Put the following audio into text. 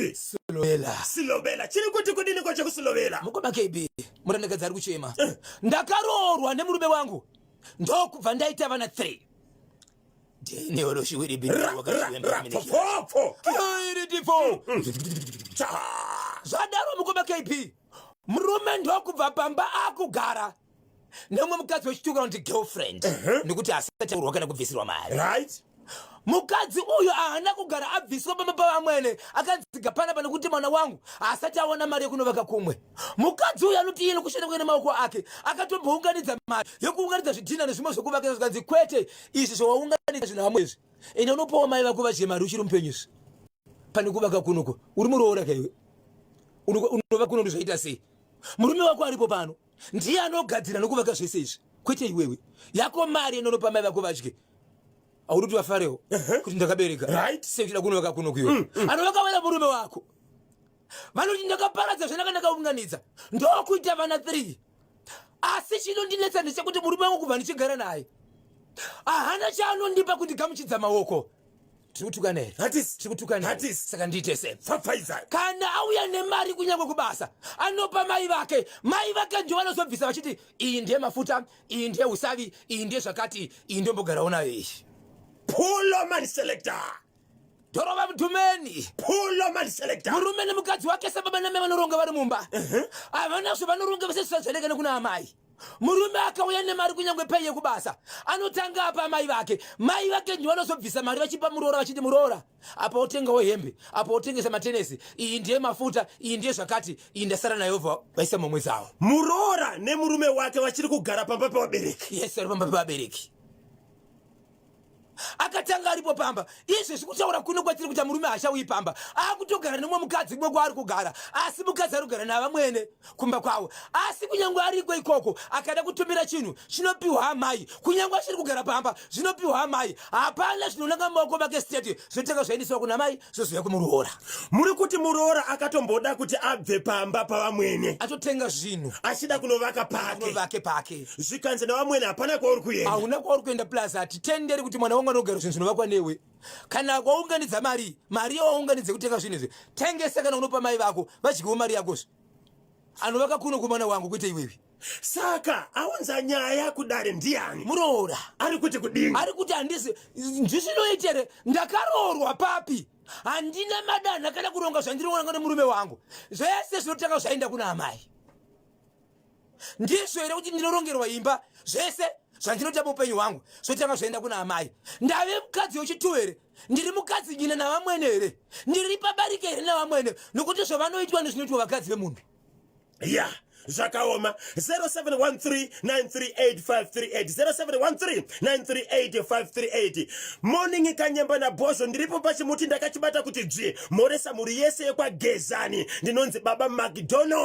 Kupi? Silobela. Silobela. Chiri kuti kudini kwacho kuSilobela? Mukoma KB, murandakadzi ari kuchema. Ndakaroorwa nemurume wangu ndokubva ndaita vana 3. Zvadaro mukoma KB, murume ndokubva pamba akugara nemumwe mukadzi wechituka kuti girlfriend, nekuti asati aurwa kana kubvisirwa mari. Right. Mukadzi uyu haana kugara abviswa pamba pavamwene, akanziga panapa nekuti mwana wangu haasati awana mari yekunovaka kumwe. Mukadzi uyu anoti iye nokushanda kwake nemaoko ake akatombounganidza mari yekuunganidza zvidhina nezvimwe zvekuvaka, zvikanzi kwete, izvi zvawaunganidza zvinhu hamwe izvi, ende unopawo mai vako vadye mari uchiri mupenyu izvi pane kuvaka kunoko. Uri muroora kaiwe, unovaka kuno zvaita sei? Murume wako aripo pano ndiye anogadzira nokuvaka zvese izvi, kwete iwewe. Yako mari inonopa mai vako vadye, auri kuti vafarewo kuti ndakabereka. Sei uchida kunovaka kuno kuiwe? Anovaka wena murume wako. Vanoti ndakaparadza zvanaka ndakaunganidza ndokuita vana 3, asi chinondinetsa ndechekuti murume wangu kubva ndichigara naye ahana chaanondipa kundigamuchidza maoko. Tiri kutukana here? Hatisi. Tiri kutukana here? Hatisi. Saka ndiite sei? Pfapfaidza. Kana auya nemari kunyange kubasa, anopa mai vake. Mai vake ndio vanozobvisa vachiti iyi ndiye mafuta, iyi ndiye usavi, iyi ndiye zvakati, iyi ndombogarawo nayo iyi. Pulo man selector. Torova mudhumeni. Pulo man selector. Murume nemukadzi wake sababa namai vanoronga vari mumba, havana zvavanoronga vese zvisazvaneka nekuna amai. Murume akauya nemari kunyange pei yekubasa, anotanga apa amai vake. Mai vake ndivo vanozobvisa mari vachipa muroora vachiti muroora, apa otengawo hembe, apa otengesa matenesi, iyi ndiye mafuta, iyi ndiye zvakati, iyi ndasara nayo, bva vaisa momwe dzavo. Muroora nemurume wake vachiri kugara pamba pevabereki? Yes, vari pamba pevabereki. Akatanga aripo pamba. Izvezvi kutaura kuno kwatiri kuita, murume haachauyi pamba, akutogara nemumwe mukadzi kumwe kwaari kugara, asi mukadzi ari kugara navamwene kumba kwavo. Asi kunyange ariko ikoko, akada kutumira chinhu chinopiwa amai, kunyange achiri kugara pamba zvinopiwa amai. Hapana zvinonanga mumaoko make straight, zvinotanga zvaendeswa kuna mai, zvozouya kumuroora. Muri kuti muroora akatomboda kuti abve pamba pavamwene? Atotenga zvinhu. Achida kunovaka pake. Vake pake. Zvikanzi navamwene hapana kwauri kuenda. Hauna kwauri kuenda, plus hatitenderi kuti mwana wangu anogara zvinhu zvinovakwa newe. Kana waunganidza mari, mari yawaunganidza kutenga zvinhu izvi, tengesa kana unopa mai vako vadyiwo mari yakozve. Anovaka kuno kumwana wangu, kwete iwewe. Saka aunza nyaya kudare ndiani? Muroora. Ari kuti kudini? Ari kuti handisi ndizvinoitere, ndakaroorwa papi, handina madanha kana kuronga zvandinoronga nemurume wangu, zvese zvinotanga zvaenda kuna amai. Ndizvo here kuti ndinorongerwa imba, zvese zvandinoita muupenyu hwangu zvotanga zvaenda kuna amai? Ndave mukadzi wechitu here? Ndiri mukadzi nyina navamwene here? Ndiri pabarike here navamwene? Nokuti zvavanoitwa nezvinoitwa vakadzi vemunhu. Ya, zvakaoma. 0713938538, 0713938538. Morning Kanyemba naBhozho, ndiripo pachimuti ndakachibata kuti dzvi. Moresa mhuri yese yekwaGezani, ndinonzi Baba McDonald.